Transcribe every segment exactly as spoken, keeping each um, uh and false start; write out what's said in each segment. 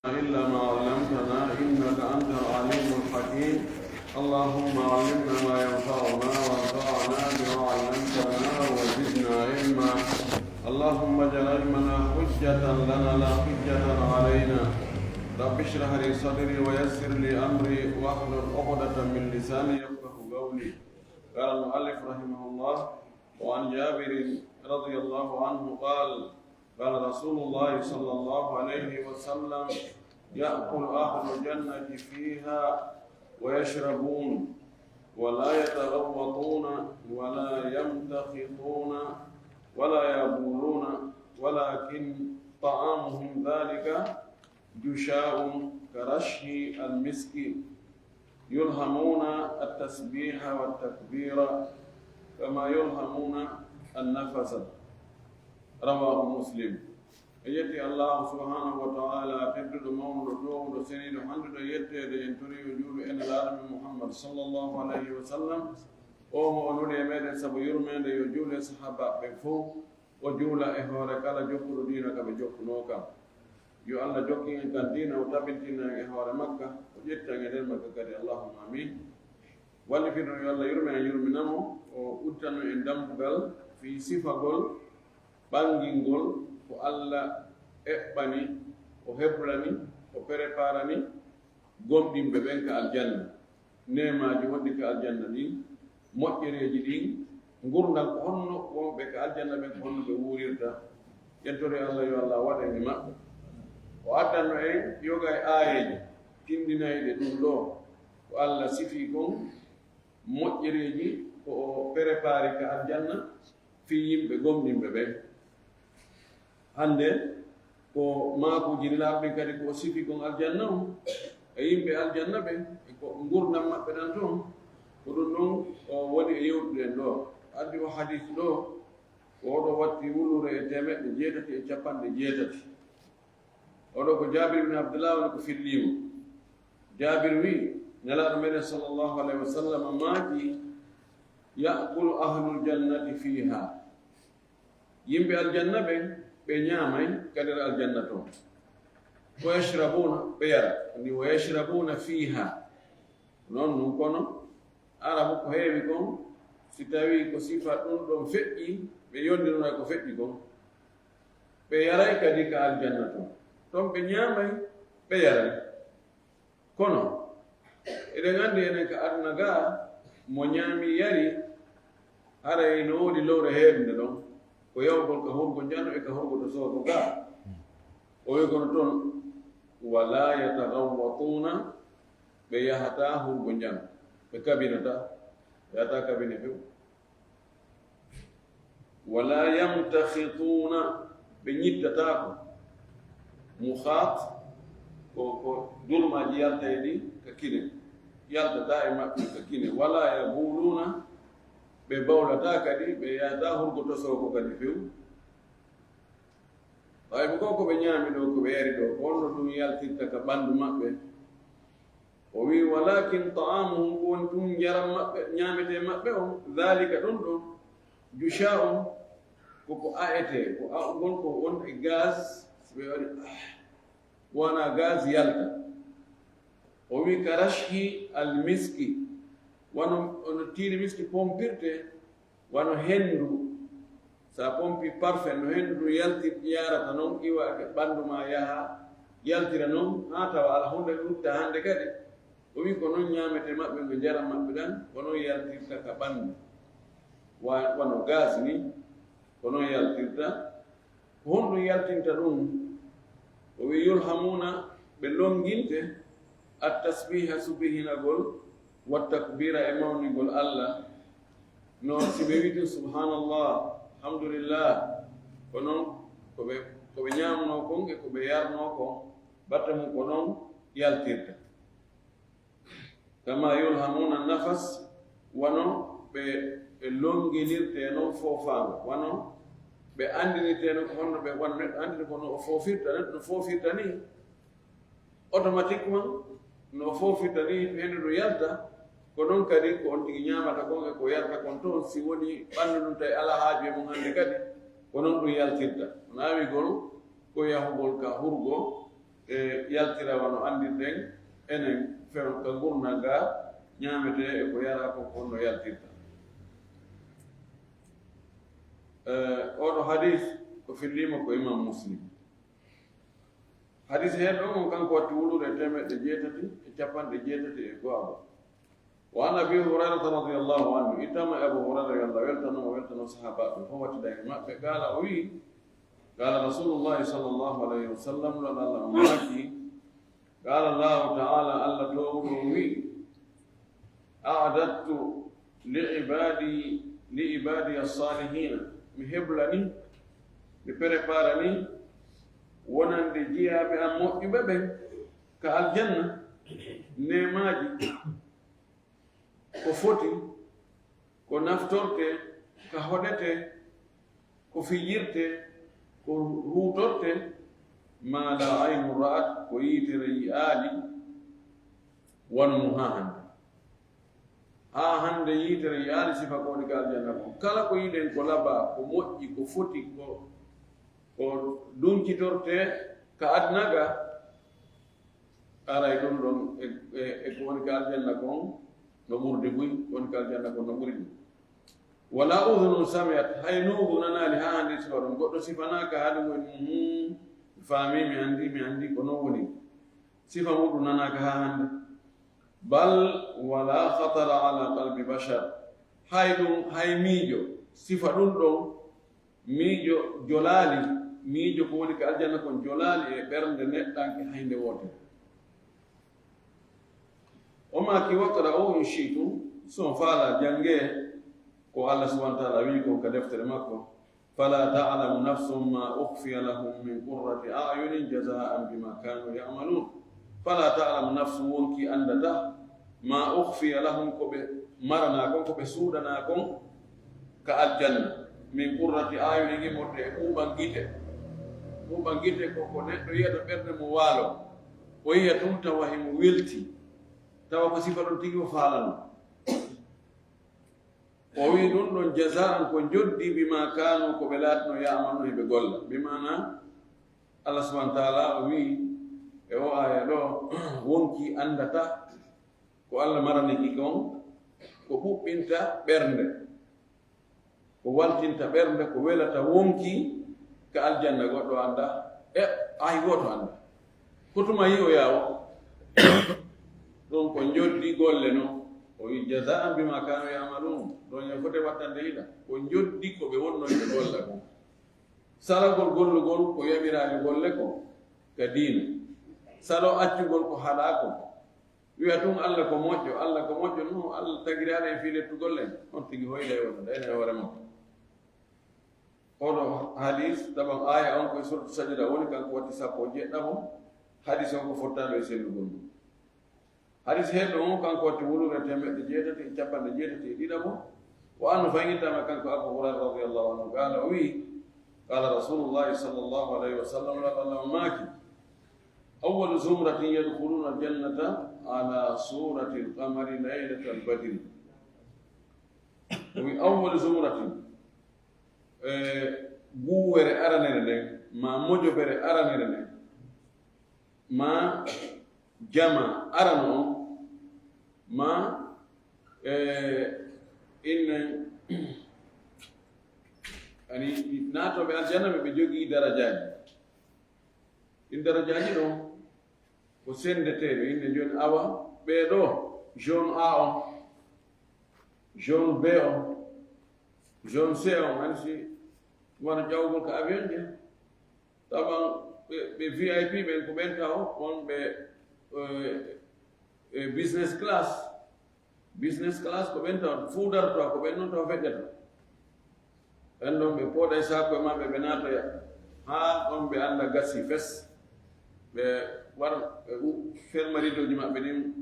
إلا ما علمتنا إنك أنت العليم الحكيم. اللهم علمنا ما ينفعنا وانفعنا بما علمتنا وزدنا علما. اللهم اجعل علمنا حجة لنا لا حجة علينا. رب اشرح لي صدري ويسر لي أمري واحلل عقدة من لساني يفقه قولي. قال المؤلف رحمه الله: وعن جابر رضي الله عنه قال: قال رسول الله صلى الله عليه وسلم: يأكل أهل الجنة فيها ويشربون ولا يتغوطون ولا يمتخطون ولا يبولون، ولكن طعامهم ذلك جشاء كرشح المسك، يلهمون التسبيح والتكبير كما يلهمون النفس. رواه مسلم. E yetti Allahu subhanahu wa ta'ala, tedduɗo, mawnuɗo, toowuɗo, seniiɗo, handuɗo e yetteede, en tori yo juulu e Nelaaɗo men Muhammad sallallahu alayhi wa sallam. O mo o nuli e meɗen sabu yurmeende, yo juulu e sahaabaaɓe ɓen fow, o juula e hoore kala jokkuɗo diina ka ɓe jokkunoo kan. Yo Allah jokkin en kan diina, o tabintina en e hoore makka, o ƴetta en e nder makka kadi. Allahumma amin. Wallifirɗo yo Allah yurme en, yurmina mo, o udditano en dambugal fii sifagol ɓangingol ko Allah eɓɓani, o heblani, o preparani gomɗinɓe ɓen ka aljanna. Neemaaji wonɗi ka aljanna ɗin, moƴƴereeji ɗin, ngurndan, ko honno wonɓe ka aljanna ɓen, ko honno ɓe wuurirta. Ƴettoren Allah yo Allah waɗ en e maɓɓe. O addanno en yoga e aayeeje tindinayɗe ɗum ɗoo, ko Allah sifii kon moƴƴereeji ko o prepari ka aljanna fii yimɓe gomɗinɓe ɓen. Hannde ko maakuuji Nelaaɗo ɗin kadi ko o sifi kon aljanna on e yimɓe aljanna ɓen, e ko ngurndan maɓɓe ɗan ton, ko ɗum ɗon o woni e yewtude en ɗoo. Addi o hadiis ɗoo, ko oɗo watti wuluure e teemeɗɗe jeetati e capanɗe jeetati. Oɗo ko Jaabir ibn Abdullah woni ko fillii mo. Jaabir wi'i, Nelaaɗo meɗen sallallahu alayhi wa sallam maaki: "Ya'kulu ahlul jannati fiha." Yimɓe aljanna ɓen, ɓe ñaamay ka nder aljanna ton. "Wa yashrabuna," ɓe yara. Ni "wa yashrabuna fiha." Non, nun kono, Arabu ko heewi kon, si tawii ko sifa ɗum ɗon feƴƴi, ɓe yondinora ko feƴƴi kon. Ɓe yaray kadi ka aljanna ton. Ton ɓe ñaamay, ɓe yaray. Kono, eɗen anndi enen ka aduna gaa, mo ñaami yari, haray no woodi lowre heedunde ɗon, ko yahugol ka hurgo njano e ka hurgo to sooko gaa. O wi'i kono ton, "Wala yataghawwatuna," ɓe yahataa hurgo njano, ɓe kabinataa, ɓe yahataa kabine few. "Wala yamtakhituna," ɓe ñittataako. Mukhat ko, ko durmaaji yaltayɗi ka kine, yaltataa e maɓɓe ka kine. "Wala yabuluna," ɓe bawlataa kadi, ɓe yahataa hurgo to sooko kadi few. Ɓay ko, ko ɓe ñaami ɗoo, ko ɓe yari ɗoo, ko honno ɗum yaltirta ka ɓanndu maɓɓe? O wi'i, "Walakin ta'amuhum," ko woni ɗum njaram maɓɓe, ñaametee maɓɓe on, "dhalika," ɗum ɗon, "jusha'un," ko ko a'etee, ko a'ugol ko won e gaz, si ɓe waɗi, ah, wona gaz yalta. O wi'i, "Ka rashhi al miski," wano, ono tiiri miski pompirte, wano henndu, sa pompi parfum, no henndu yalti-, yarata non, iwa e ɓanndu ma yaha, yaltira non, haa tawa alaa huunde lutta hannde kadi. O wi'i ko non ñaametee maɓɓe, no njaram maɓɓe ɗan, ko non yaltirta ka ɓanndu. Wa-, wano gaz ni, ko non yaltirta. Ko honɗum yaltinta ɗum? O wi'i, "Yulhamuna," ɓe longinte, "at-tasbiha," subihinagol, "wa takbira," e mawningol Allah. No si ɓe wi'i tun, "Subhanallah, alhamdulillah," ko non ko ɓe, ko ɓe ñaamnoo kon e ko ɓe yarnoo kon, batte mum ko non yaltirta. "Kama yulhamuna nafas," wano ɓe, ɓe longinirtee non foofaango, wano ɓe anndinirtee non ko honno ɓe, wano neɗɗo anndini ko no o foofirta, neɗɗo no foofirta ni, automatiquement, no o foofirta ni, henndu ndu yalta, ko non kadi ko on tigi ñaamata kon e ko yarta kon toon, si woni ɓanndu ndun tawi alaa haaju e mum hannde kadi, ko non ɗum yaltirta. Kono awigol ko yahugol ka hurgo, E yaltira wano anndirɗen enen few ka ngurndan ga ñaametee e ko yaraa ko, ko no yaltirta. Eh, oɗo hadis ko filliima ko Imam Muslim. Hadis hee ɗon on kanko watti wuluure e teemeɗɗe jeetati e capanɗe jeetati e go'aɓo. Wa an Abi Hurayrata radiyallahu anhu, ittama e Abu Hurayra, yo Allah weltano mo, weltano sahaabaaɓe fof, watti dañi maɓɓe, qaala, o wi'i, qaala Rasulullahi sallallahu alayhi wa sallam, Nulaaɗo Allah on maaki, qaala Allahu ta'ala, Allah toowuɗo on wi'i, a'dadtu li ibaadi, li ibaadi as-saalihiina, mi heblani, mi preparani wonande jiyaaɓe am moƴƴuɓe ɓen ka aljanna, neemaaji, ko foti, ko naftorte, ka hoɗete, ko fijirte, ko huutorte, ma la aynu ra'at, ko yiitere yi'aali, wano mum haa hannde. Haa hannde yiitere yi'aali sifa ko woni ka aljanna kon. Kala ko yiɗen ko labaa, ko moƴƴi, ko foti, ko, ko duncitorte ka aduna ga, aray ɗum ɗon e, e, e ko woni ka aljanna kon no ɓurdi buy, ko woni ka aljanna kon no ɓuri ɗum. Wala udhunun sami'at, hay nowru nanaali haa hannde sifa ɗum. Goɗɗo sifanaaka haa ɗum woni, "Hmm, mi faami, mi anndi, mi anndi ko non woni." Sifa muɗum nanaaka haa hannde. Bal wala khatara ala qalbi bashar. Hay ɗum, hay miijo, sifa ɗum ɗon, miijo jolaali, miijo ko woni ka aljanna kon jolaali e ɓernde neɗɗanke hay nde wootere. O maaki, "Waqra'u in shi'tum," so on faalaa janngee ko Allah subhanahu wa ta'ala wi'i kon ka deftere makko, "Fala ta'lamu nafsun ma ukhfiya lahum min qurrati a'yunin jaza'an bima kanu ya'malun." Fala ta'lamu nafsun, wonkii anndataa, ma ukhfiya lahum, ko ɓe maranaa kon, ko ɓe suuɗanaa kon ka aljanna, min qurrati a'yunin, immorde e ɓuuɓan gite. Ɓuuɓan gite ko ko neɗɗo yi'ata ɓernde mum waalo, o yi'a ɗum tawa himo weltii, tawa ko sifa ɗum tigi o faalanoo. O wi'i ɗum ɗon jaza'an ko njoddi bima kanu, ko ɓe laatinoo ya'maluna, hiɓe golla. Bi maana, Allah subhanahu wa ta'ala o wi'i e o aaya ɗo, wonkii anndataa ko Allah marani ki kon, ko ɓuɓɓinta ɓernde, ko waltinta ɓernde, ko welata wonkii ka aljanna, goɗɗo anndaa, e hay gooto anndaa. Ko tuma yi'oyaa o, ɗum ko njoddi golle non. O wi'i, "Jaza'an bima kanu ya'malun." Ɗon en foti wattande yiɗa. Ko njoddi ko ɓe wonnoo ɓe golla kon. Salagol gollugol ko yamiraaɓe golle kon ka diina. Salo accugol ko haɗaa kon. Wi'a tun, "Allah ko moƴƴo, Allah ko moƴƴo." No Allah tagiraade e fii lettugol en, on tigi hoyda e wonde en e hoore makko. Oɗo hadis, taban aaya on ko e suuratu Sajda woni, kanko watti sappo e jeɗɗamo. Hadis on ko fottaɗo e sellugol mum. Hadis heeɗo on kanko watti wuluure teemeɗɗe jeetati e capanɗe jeetati e ɗiɗaɓo. Wa anhu, faŋŋitama kanko Abu Hurayra radiyallahu anhu, qaala, o wi'i, qaala Rasulullahi sallallahu alayhi wa sallam, Nulaaɗo Allah on maaki, "Awwalu zumratin yadkhuluna al-jannata ala surati al-qamari laylatal badri." O wi'i, "Awwalu zumratin," e guwere aranere nden, ma mojobere aranere nden, ma jama arano on, ma, e, inne, ani, naatooɓe aljanna ɓe, ɓe jogii darajaaji. Ɗin darajaaji ɗon ko senndeteeɗo. Inne jooni, awa, ɓee ɗoo, zone A on, zone B on, zone C on, ani si wano ƴawgol ka avion je. Taban ɓe, ɓe V I P ɓen ko ɓen taw on ɓe, e, e business class. Business class ko ɓen taw fuu darotoo, ko ɓen non taw feƴƴata. Ɓen ɗon ɓe pooɗay saaku e maɓɓe, ɓe naatoya. Haa ɗon ɓe annda gasi fes. Ɓe war, ɓe u-, ferma rideauji maɓɓe ɗin.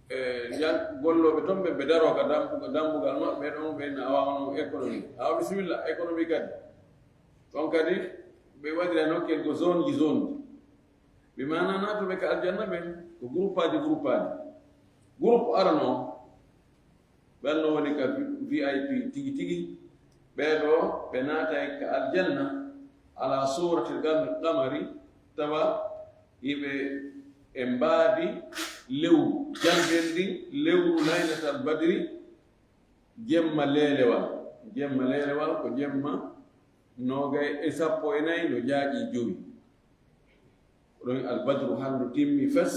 E, jan-, gollooɓe ton ɓe, ɓe daroo ka dambugal, dambugal maɓɓe ɗon, ɓe na awa on économie. Awa bisimilla, économie kadi. Ɗon kadi, ɓe waɗira nokkel ko zone ji, zone ji. Bi maana naatuɓe ka aljanna ɓen, ko groupaaji, groupaaji. Groupe arano on, ɓen no woni ka V I P tigi tigi. Ɓee ɗoo, ɓe naatay ka aljanna, ala suratil qam-, qamari, tawa Hiɓe e mbaadi lewru, jalbel ndin, lewru laylatal badri, jemma leelewal. Jemma leelewal ko jemma noogay e sappo e nayi no jaaƴi jowi. Ɗon albadru hanndu timmi fes.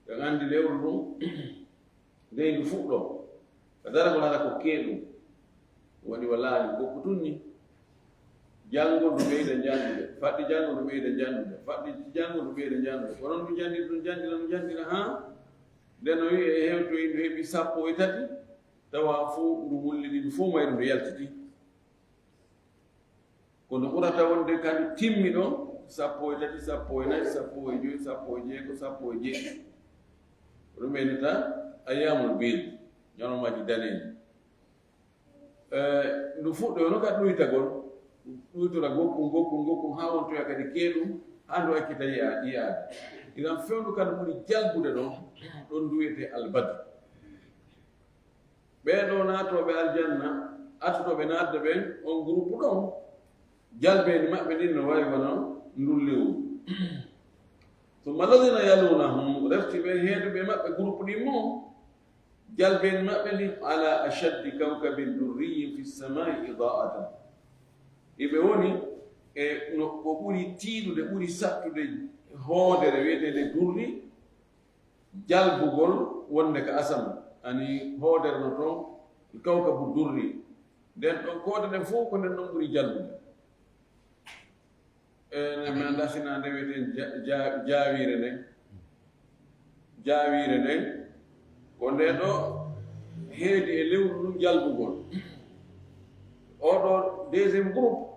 Ɓe anndi lewru ndun, dey ndu fuɗɗo. Ka daragol hara ko keeɗum. Waɗi walaa ni ko ko tunni. Janngo ndu ɓeyda janndude, faɗɗi janngo ndu ɓeyda janndude, faɗɗi janngo ndu ɓeyda janndude. Ko noon ndu janndira, ndu janndira, ndu janndira haa nde no wi'e e hewtoyi ndu heɓi sappo e tati, tawa fuu ndu wulli ɗin fuu mayru ndu yaltiti. Ko ndu ɓurata wonde kadi timmi ɗo, sappo e tati, sappo e nayi, sappo e jowi, sappo e jeego, sappo e jeeɗiɗi. Ko ɗum ɓe innata ayyamul biid, ñalawmaaji daneeji. Eh, ndu fuɗɗoyno ka ɗuytagol, ɗuytora gokkun, gokkun, gokkun, haa wontoya kadi keeɗum, haa ndu accita yi'a-, yi'aade. Idan fewndo ka ndu ɓuri jalbude ɗon, ɗon ndu wi'etee albadru. Ɓee ɗoo naatooɓe aljanna, attotooɓe naatde ɓen, on groupe ɗon, jalbeeni maɓɓe ndin no wayi wano ndun lewru. Summa alladhina yalunahum, refti ɓen heeduɓe maɓɓe groupe ɗin mo, jalbeeni maɓɓe ndin, ala ashaddi kawkabin durriyyin fi samai idaatan. Iɓe woni e no ko ɓuri tiiɗude, ɓuri saɗtude hoodere wi'eteende durri, jalbugol wonde ka asama. Ani hoodere no toon, kawkabu durri. Nden ɗon koode ɗen fof ko nden ɗon ɓuri jalbude. E, mi anndaa si na nde wiyeten ja-, ja-, jaawiire nden. Jaawiire nden, ko nde ɗo heedi e lewru ndun jalbugol. Oo ɗoo deuxième groupe,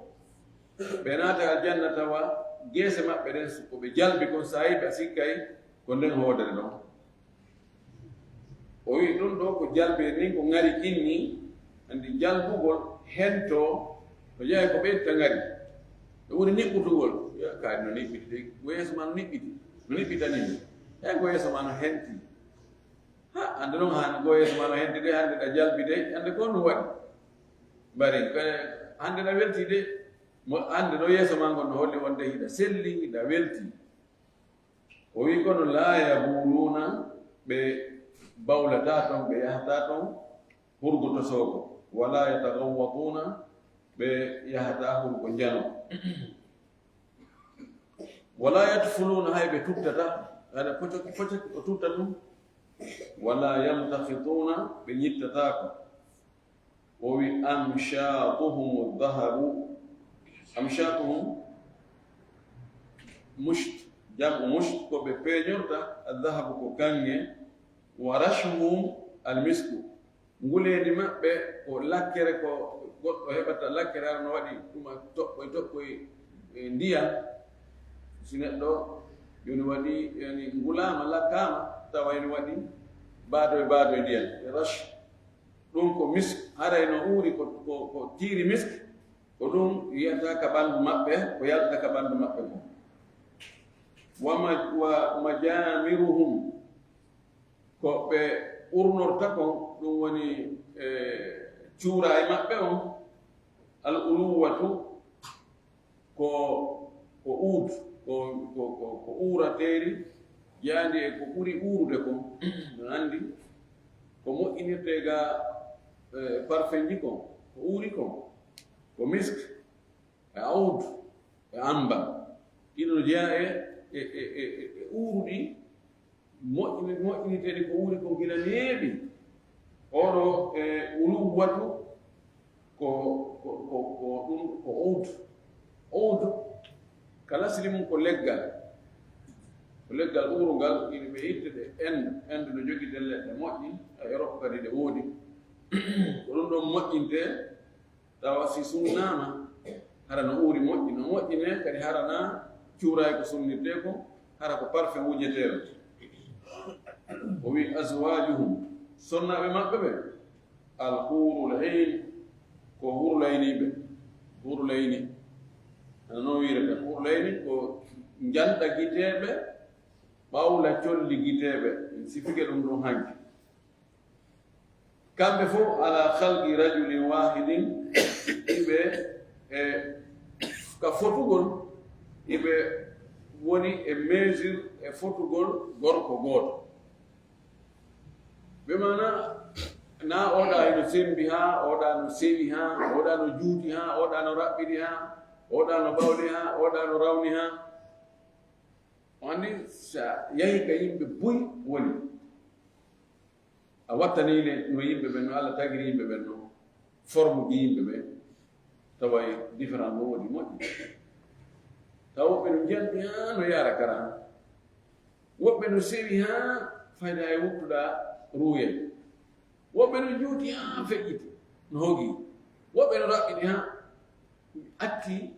ɓe naata aljanna tawa geese maɓɓe ɗen, ko ɓe jalbi kon, saayiiɓe a sikkay ko nden hoodere ɗon. O wi'i ɗun ɗoo ko jalbi e nin ko ŋari kinni, anndi jalbugol hentoo, no jeyaa ko ɓeyta ŋari. No ɓuri niɓɓutugol, yo kaari no niɓɓiti de, ko yeeso maa no niɓɓiti, no niɓɓitani mi. Ey ko yeeso maa no henti. Ha, hannde non han ko yeeso maa no henti de, hannde ɗa jalbi de, hannde ko no waɗi. Bari, ko hannde ɗa welti de, mo, hannde ɗo yeeso maa ngon no holli wonde hiɗa selli, hiɗa welti. O wi'i kono laa yabuluuna, ɓe bawlataa ton, ɓe yahataa ton hurgo tosooko. Walaa yataghawwatuuna, ɓe yahataa hurgo njano. Walaa yatfuluuna, hay ɓe tuttataa, haɗa pocoki pocoki o tutta ɗum. Walaa yamtakhituuna, ɓe ñittataako. O wi, amshaatuhumu dahabu. Amshaatuhum musht, jam'u musht, ko ɓe peeñorta, addahabu ko kaŋŋe, wa rashuhum almisku. Nguleendi maɓɓe ko lakkere, ko goɗɗo heɓata lakkere, hara no waɗi ɗuma toɓɓoy toɓɓoy, e, ndiyam. Si neɗɗo jooni waɗi, yani, ngulaama, lakkaama, tawa ene waɗi baadoy baadoy ndiyam, e rash. Ɗum ko misk, haray no uuri ko, ko, ko tiiri misk, ko ɗum yiyata ka ɓanndu maɓɓe, ko yalta ka ɓanndu maɓɓe ko. Wa ma-, wa majamiruhum, ko ɓe urnorta kon, ɗum woni, e, cuuraay maɓɓe on, al uluwatu, ko, ko uud, ko, ko, ko, ko uurateeri, yaandi e ko ɓuri uurude kon, no anndi, ko moƴƴinirtee ga, e, parfenji kon, ko uuri kon, ko misk, e awd, e amba. Ɗiɗo no jeyaa e, e, e, e, e, e uuruɗi moƴƴini-, moƴƴiniteeɗi ko uuri kon gila neeɓi. Oɗo, e, uluwwatu ko, ko, ko, ko ɗum, ko oud. Oud, kala sili mum ko leggal. Ko leggal uurungal, ina ɓe itte ɗe Inde. Inde no jogii ɗen leɗɗe moƴƴi, e Europe kadi ɗe woodi. Ko ɗum ɗon moƴƴintee. Tawa si sunnaama, hara no uuri moƴƴi, no moƴƴinee, kadi hara na cuuraay ko sunnirtee ko, hara ko parfum wujeteeɗo. O wi, azwaajuhum, sonnaaɓe maɓɓe ɓe, al huurul ayn, ko huurul ayniiɓe, huurul ayni. Ana noon wiyrata, huurul ayni ko njanɗa giteeɓe, ɓawla colli giteeɓe, en sifike ɗum ɗum hanki. Kamɓe fof, ala khalqi rajulin wahidin, iɓe e ka fotugol, iɓe woni e mesure e fotugol gorko gooto. Ɓe maana, na oɗa eno sembi ha, oɗa no sewi ha, oɗa no juuti ha, oɗa no raɓɓiɗi ha, oɗa no ɓawli ha, oɗa no rawni ha. O anndi sa yahi ka yimɓe buy woni. A wattani le no yimɓe ɓen, no Allah tagiri yimɓe ɓen, no forme ji yimɓe ɓen, taway différent no woodi moƴƴi. Taw woɓɓe no njanti ha no yaara kara. Woɓɓe no sewi ha fayda e wuttuɗa ruuyel. Woɓɓe no juuti ha feƴƴiti no hogi. Woɓɓe no raɓɓiɗi ha atti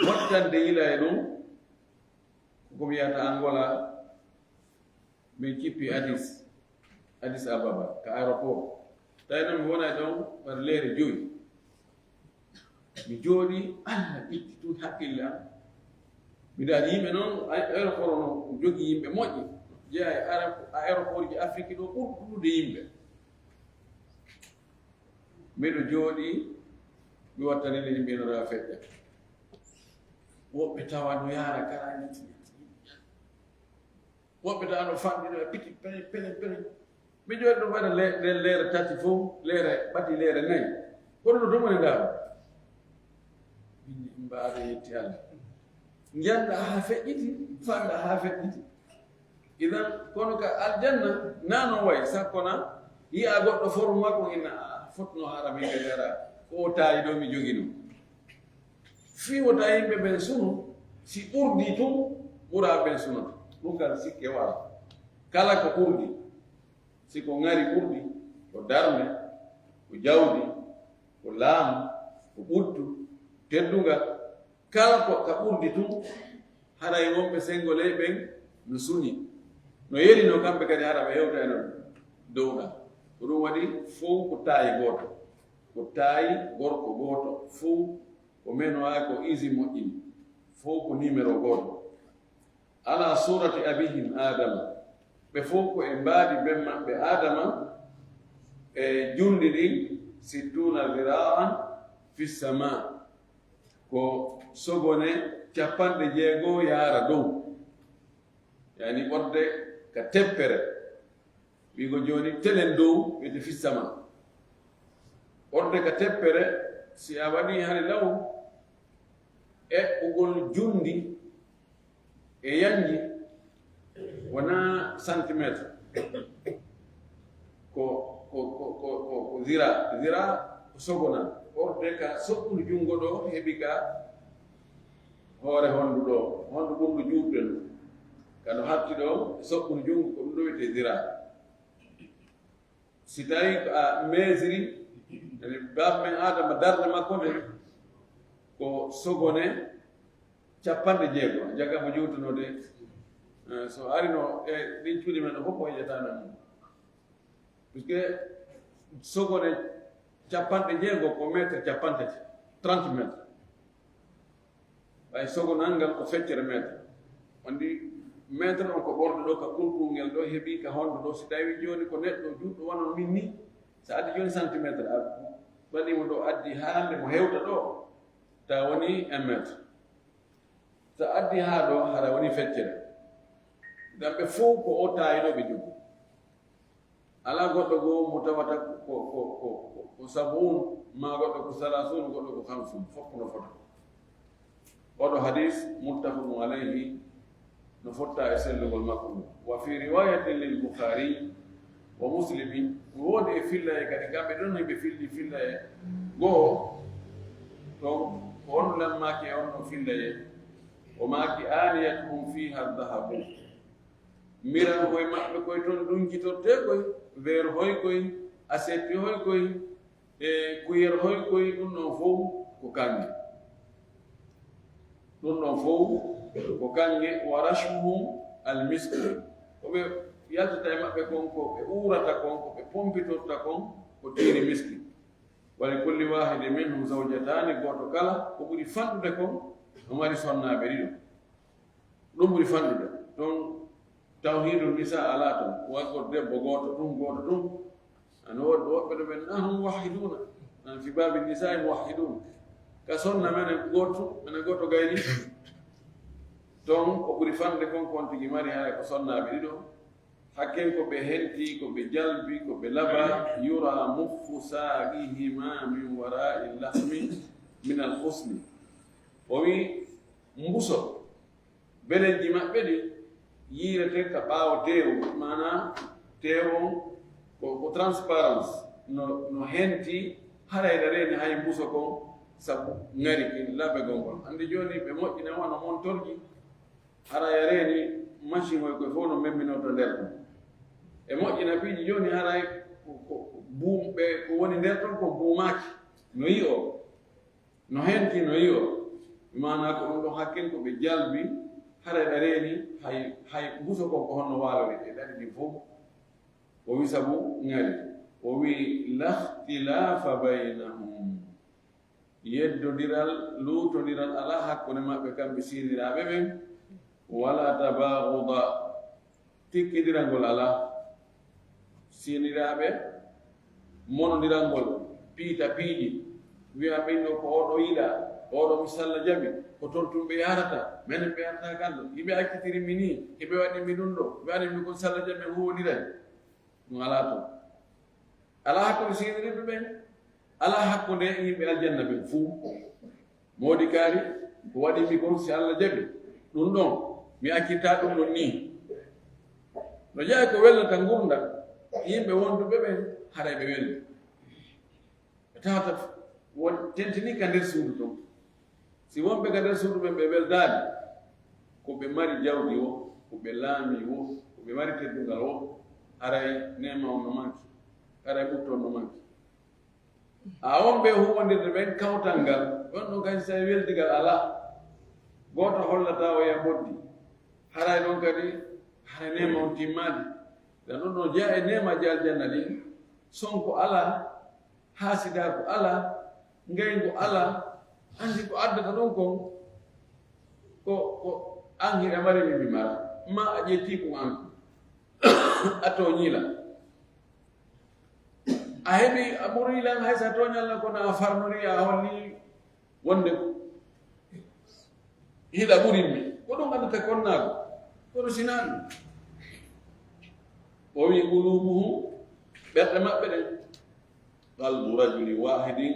wattande yila e ɗum. Ko mi yiyata Angola, min cippi Addis, Addis Ababa, ka aéroport. Tawi noon mi wona e ɗon war leere joyi. Mi jooɗi, Allah itti tun hakkille am. Mi daari yimɓe noon, ay-, aéroport no jogi yimɓe moƴƴi. Jeyaa e ara-, aéroport ji Afrique ɗo ɓurɗo ɗuuɗude yimɓe. Miɗo jooɗi, mi wattani le yimɓe no rewa feƴƴa. Woɓɓe tawa no yaara kara ñitti ñitti. Woɓɓe tawa no fanɗi no e piti pele, pele, pele. Mi jooɗi ɗo waɗa le-, le-, leere tati fof, leere ɓati, leere nayi. Kono no domani ndaaro. Min mbaade yetti Allah. Njannda haa feƴƴiti, fanɗa haa feƴƴiti. Idan, kono ka aljanna, na no wayi, sakko na, yi'a goɗɗo forum makko ina fotno haram yimɓe lera, ko o taayi ɗo mi jogino. Fii wota yimɓe ɓen sunu, si ɓurdi tun, ɓura ɓen sunoto. Ɗum kan sikke wala. Kala ko ɓurdi, si ko ŋari ɓurdi, ko darnde, ko jawdi, ko laamu, ko ɓuttu, teddungal, kala ko ka ɓurdi tun, haray wonɓe sengo ley ɓen no suñi. No yelino kamɓe kadi hara ɓe hewta e non dow ɗan. Ko ɗum waɗi fow ko taayi gooto. Ko taayi gorko gooto, fow ko meno haa ko isi moƴƴini. Fow ko numéro gooto. Ala surati abihim Adama. Ɓe fow ko e mbaadi ben maɓɓe Adama e junndi ɗin sittuna zira'an fi sama. Ko sogone capanɗe jeego yaara dow. Yani ɓorde ka teppere. Wiigo jooni telen dow wiyete fi sama. Ɓorde ka teppere, si a waɗi hari law, eɓɓugol junndi e yanji wonaa centimétre. Ko, ko, ko, ko, ko, ko zira, zira ko sogona. Ɓorde ka soɓɓundu junngo ɗo heɓi ka hoore honndu ɗo, honndu ɓurndu juutde ndu. Ka no hatti ɗo, e soɓɓundu junngo ko ɗum ɗo wiyetee zira. Si tawi ko a mesiri, yani baabu men Adama darnde makko nde, ko sogone capanɗe jeego, jagga mo juutunoo de. Eh, so arino e ɗin cuuɗi men ɗo fof, o yi'ataa men mum. Puisque sogone capanɗe jeego ko mètre capanɗe tati, trente mètres. Ɓay sogonal ngal ko feccere mètre. Anndi mètre on ko ɓorde ɗo ka kulkulngel ɗo heɓi ka hondu ɗo. Si tawi jooni ko neɗɗo juutɗo wano min ni, sa addi jooni centimétre, a ɓalli mo ɗo addi haa nde mo hewta ɗo, ta woni un mètre. Sa addi haa ɗo, hara woni feccere. Ngam ɓe fow ko o taayi ɗo ɓe jogi. Alaa goɗɗo goo mo tawata ko, ko, ko, ko, ko sabuun, maa goɗɗo ko salaasuun, goɗɗo ko hamsuun, fof no fota. Oɗo hadis muttafaqun alayhi, no fotta e sellugol makko ngun. Wa fi riwayatin lil Bukhari wa Muslimi, no woodi e fillaye kadi, kamɓe ɗon yimɓe filli fillaye goo, to ko on lan maaki e on ɗon fillaye, o maaki: "Aniyatuhum fiha dhahabu." Miran hoy maɓɓe koy ton ɗunjitortee koy, verre hoy koy, assiette hoy koy, e cuillère hoy koy, ɗum ɗon fow ko kannge. Ɗum ɗon fow ko kannge, wa rashmuhum al misk. Ko ɓe yaltata e maɓɓe kon, ko ɓe uurata kon, ko ɓe pompitorta kon, ko tiiri miski. Wa li kulli wahidin minhum zawjatani, gooto kala ko ɓuri fanɗude kon, no mari sonnaaɓe ɗiɗo. Ɗum ɓuri fanɗude. Ɗum tawhiidun nisa alaa ton. Waggor debbo gooto ɗum, gooto ɗum. Ana woodi woɓɓe ɗo ɓen, "Nahnu muwahhiduuna." Nan fi baabi nisaa muwahhiduun. Ka sonna menen gooto, menen gooto gayni. Ton ko ɓuri fanɗude kon, ko on tigi mari haray ko sonnaaɓe ɗiɗo. Hakken ko ɓe henti, ko ɓe jalbi, ko ɓe laba, yura mukhu saqihima min wara'i lahmi min al husni. O wi mbuso belenji maɓɓe ɗi yiirete ka ɓaawo teewu, maanaa teewu on ko, ko transparence, no, no henti, haray ɗa reeni hay mbuso kon sabu ŋari, kin labegol ngol. Anndi jooni ɓe moƴƴina wano montorji, haray a reeni machine oy koy fof no memminorto nder ɗum. E moƴƴina piiji jooni haray ko, ko, ko buum ɓe, ko woni nder ɗum ko buumaaki, no yi'o. No henti no yi'o, maanaa ko ɗum ɗon hakken ko ɓe jalbi, haray ɓe reeni, hay, hay mbuso kon ko honno waalori e ɗaɗi ɗin fof. O wi sabu ŋari, o wi, "La ikhtilafa baynahum." Yeddondiral, luutondiral alaa hakkunde maɓɓe kamɓe siiniraaɓe ɓen, "wala tabaghuda." Tikkindirangol alaa. Siiniraaɓe, monondirangol, piita piiji, wi'a ɓen ɗo ko oɗo yiɗa, oɗo mi salla jaɓi, ko ton tun ɓe yahrata, menen ɓe yahrata kan ɗo. Hiɓe accitiri mi nii, hiɓe waɗi mi ɗum ɗo, ɓe waɗi mi kon salla jaɓi, huwondiray. Ɗum alaa ton. Alaa hakkunde siinirimɓe ɓen, alaa hakkunde yimɓe aljanna ɓen fuu. Moodi kaari, ko waɗi mi kon, si Alla jaɓi, ɗum ɗon, mi accittaa ɗum ɗon nii. No jeyaa ko welnata ngurndan yimɓe wonduɓe ɓen, haray ɓe welni. Ɓe tawata won tentini ka nder suudu ton. Si wonɓe ka nder suudu ɓen ɓe weldaali, ko ɓe mari jawdi wo, ko ɓe laami wo, ko ɓe mari teddungal wo, haray neema on no manki, haray ɓuttu on no manki. A on ɓe huwondirde ɓen kawtal ngal, ɗon ɗon kadi so tawi weldigal alaa, gooto hollataa o ya boddi, haray ɗon kadi, haray neema on timmaali. Ɗan ɗon no jeyaa e neemaaji aljanna ɗin, sonko alaa, haasidaaku alaa, ngayngu alaa, anndi ko addata ɗum kon, ko, ko an hiɗa mari mi mi mara, ma a ƴettii ko an, a tooñiila. A heɓi, a ɓuri lan hay so a tooñalno, kono a farnori, a holli wonde hiɗa ɓuri mi. Ko ɗum addata konnaagu, kono sinaa ɗum. O wi, "Qulubuhum," ɓerɗe maɓɓe ɗen, "qalbu rajulin wahidin,"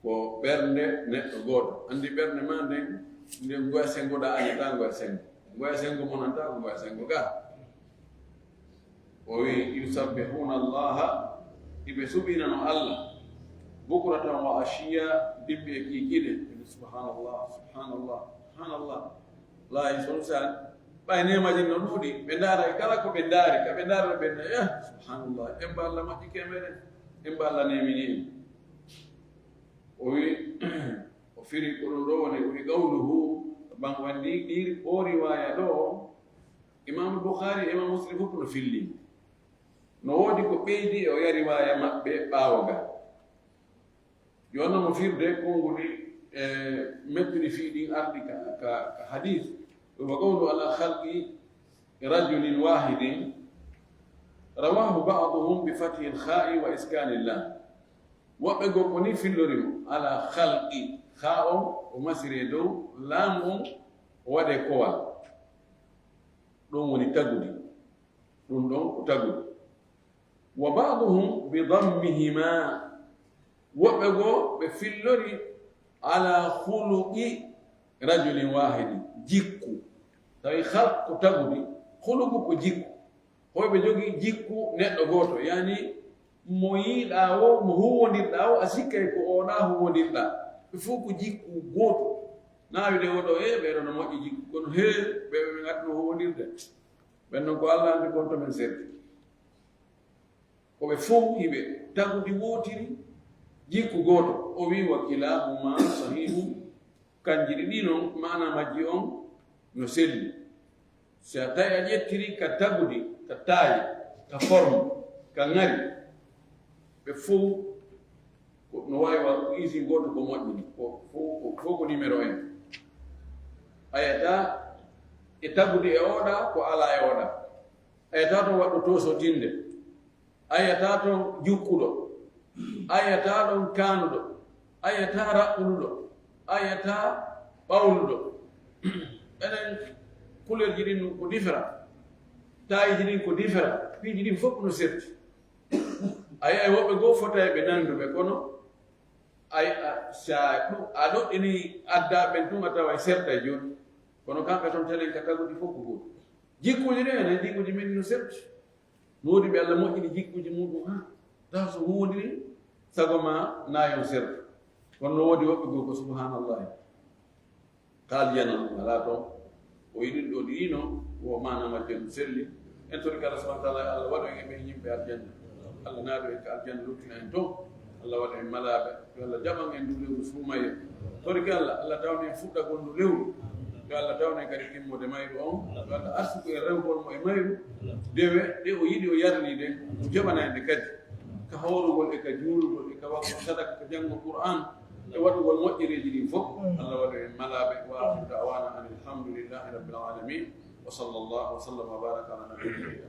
ko ɓernde neɗɗo gooto. Anndi ɓernde maa nden, nden ngoya senngo ɗaa, añataa ngoya senngo. Ngoya senngo monantaa ko ngoya senngo gaa. O wi, "Yusabbihuna Allaha," hiɓe suɓinano Alla, "bukratan wa ashiya," dimbi e kiikiiɗe. Ɓe mbi, "Subhanallah, subhanallah, subhanallah." Laayi son saan, ɓay neemaaji no ɗuuɗi, ɓe ndaara e kala ko ɓe ndaari, ka ɓe ndaara ɓe nda, eh, subhanallah, en ba Alla moƴƴi kemere, en ba Alla neemini en. O wi, o firi ko ɗum ɗo woni, o wi, "Qawluhu," ban wandi ɗi, o riwaaya ɗo, Imam Bukhari, Imam Muslim fof no filli. No woodi ko ɓeydi e o ya riwaaya maɓɓe ɓaawo ga. Yo no mo firde konnguli, e, mettuɗi fii ɗin arɗi ka, ka, ka hadith. Wa qawlu ala khalqi rajulin wahidin, rawahu ba'duhum bi fathil kha'i wa iskanil lam. Woɓɓe goo ko ni fillori mo, ala khalqi, kha on o masire dow, lam on o waɗe kowal. Ɗum woni tagudi. Ɗum ɗon ko tagudi. Wa ba'duhum bi dammihima. Woɓɓe goo ɓe fillori ala khuluqi rajulin wahidi, jikku. Tawi khalq ko tagudi, khuluqu ko jikku. Hoyɓe jogii jikku neɗɗo gooto, yani mo yiiɗaa o, mo huuwondirɗaa o, a sikkay ko oɗaa huuwondirɗaa. Ɓe fof ko jikku gooto. Naawide o ɗo, e ɓeeɗo no moƴƴi jikku, kono he, ɓe, ɓe ngadduno huuwondirde. Ɓen non ko Alla anndi kon to men serti. Ko ɓe fof hiɓe tagudi wootiri, jikku gooto. O wi, "Wa kilahuma sahihu." Kanji ɗiɗi non, maana majji on no selli. Si a tawi a ƴettiri ka tagudi, ka taayi, ka forme, ka ŋari, ɓe fof ko no waawi wa ko isin gooto ko moƴƴini, ko fof ko, fof ko numéro en. Ayata e tagudi e oɗa, ko ala e oɗa. Ayata to waɗɗo toosotinde. Ayataa ton jukkuɗo, ayataa ɗon kaanuɗo, ayataa raɓɓuɗuɗo, ayataa ɓawluɗo. Enen, couleur ji ɗin ko différent, taille ji ɗin ko différent, piiji ɗin fof no serti. A yiyay woɓɓe goo fota e ɓe nanduɓe, kono ay a sa ɗu a ɗoɗɗini adda ɓen tun a tawa e serta e jooni. Kono kamɓe toon tenen ka tagudi fof ko gootu. Jikkuuji ɗin enen jikkuuji men no serti. No woodi ɓe Allah moƴƴini jikkuuji muɗum ha taw so huwondiri sago ma nayon serta. Kono no woodi woɓɓe goo ko subhanallahi. Ka aljanna ɗum alaa toon. O yiɗi ɗo ɗiino, wo maana majje ɗum selli. En torike Allah subhanahu wa taala, Allah waɗo en e ɓen yimɓe aljanna. Allah naado en ka aljanna, luttina en toon. Allah waɗo en malaaɓe. Yo Allah jaɓan en ndu lewru suumayee. Torike Allah, Allah tawni en fuɗɗagol ndu lewru. Yo Allah tawni en kadi timmode mayru on. Yo Allah arsuku en rewgol mo e mayru. Dewe ɗe o yiɗi o yarni ɗen, o jaɓana en ɗe kadi. Ka hoorugol e ka juulugol e ka waɗugol sadaka, ka janngo Qur'an. E waɗugol moƴƴereeji ɗin fof, Allah waɗu en malaaɓe. Wa akhiru da'wana anil hamdulillahi rabbil alamin. Wa sallallahu wa sallam wa baraka ala nabiyyina